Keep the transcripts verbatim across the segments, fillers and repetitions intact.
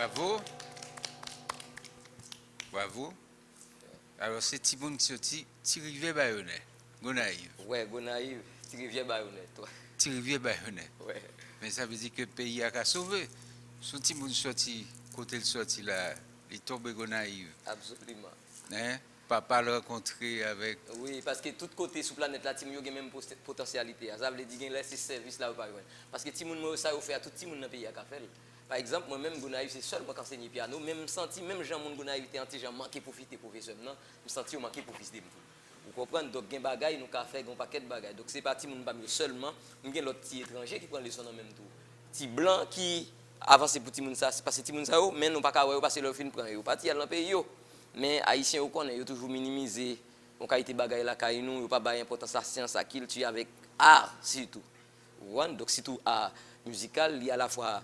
Bravo. Bravo. Alò, se timoun ki soti Ti Rivyè Bayonè, Gonayiv. Wè, Gonayiv, Ti Rivyè Bayonè, tou. Ti Rivyè Bayonè. Wè, Men sa vle di ke peyi a ka sove. Si yon timoun soti kote l soti la, li tonbe Gonayiv. Absoliman. Hein? Papa l rankontre avèk. Wi, paske tout kote sou planèt la, timoun yo gen menm pote- potansyalite a. Sa vle di gen lè se sèvis la yo pa jwenn. Paske timoun mwen yo, sa yo fè a, tout timoun nan peyi a ka fè l. Pa egzanp, mwen menm, Gonayiv, se sèl mwen k ansenye pyano, men m santi menm jan moun Gonayiv te yon ti jan manke pwofite pwofesè m nan, m santi yo manke pwofite m tou. Ou konprann? Donk, gen bagay nou ka fè, gen yon pakèt bagay. Donk, se pa timoun pa m yo sèlman, m gen lòt ti etranje ki pran leson nan men m tou. Ti blan ki avanse pou timoun sa, paske timoun sa yo, men nou pa ka wè yo, paske lè yo fin pran yo, yo pati al nan peyi yo. Men Ayisyen yo konnen, yo toujou minimize yon kalite bagay lakay nou, yo pa bay enpòtans a syans, a kilti, avèk a sitou. Ou konprann? Donk, sitou a mizikal, li alafwa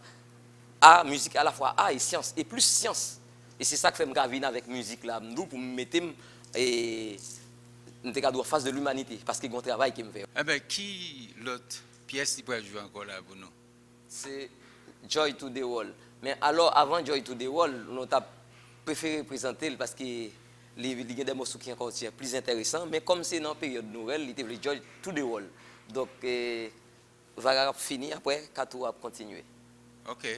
a, mizik alafwa a e syans, e plis syans. E se sa k fè m ka vin avèk mizik la, m di w, pou m mete m, e, m te ka di w, anfas de limanite, paske gen yon travay ke m fè. Enben, ki lòt pyès li pral jwe ankò la pou nou? Se Joy to the World. Men alò, avan Joy to the World, nou t ap prefere prezante l paske li, li gen de moso ki ankò ti plis enteresan, men kòm se nan peryòd Nwèl, li te vle Joy to the World. Donk, eh, Vara ap fini, apre Katou ap kontinye. Ok.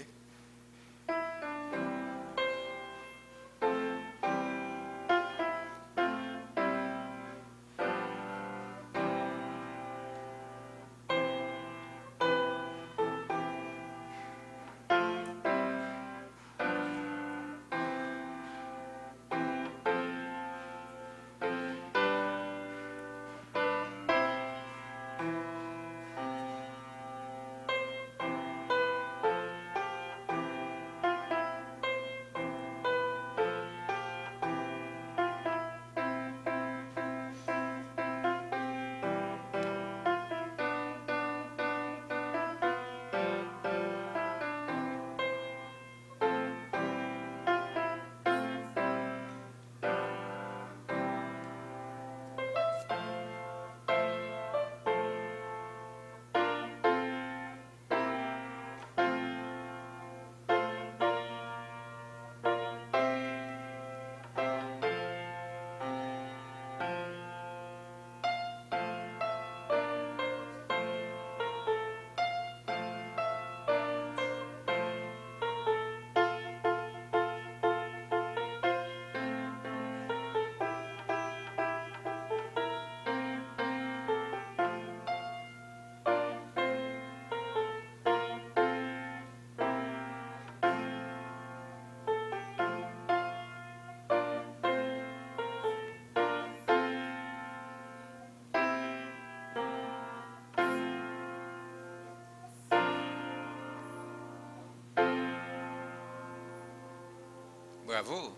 Bravo.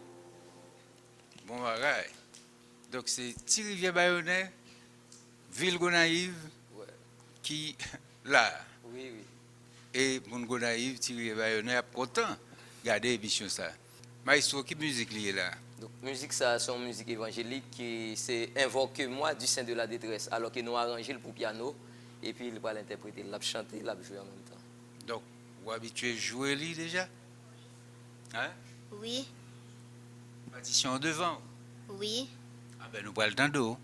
Bon bagay. Donk, se Ti Rivyè Bayonè, vil Gonayiv, Wè. Ki la. Wi, wi. E moun Gonayiv, Ti Rivyè Bayonè ap kontan gade emisyon sa. Maestro, ki mizik li ye la? Donk, mizik sa, se yon mizik evanjelik ki se Invoque-moi du sein de la détresse, alò ke nou aranje l pou pyano, epi li pral entèprete l, l ap chante, l ap jwe an menm tan. Donk, ou abitye jwe li deja? Hein? Wi, Patisyon an devan ou? wi. Anben, nou pral tande w.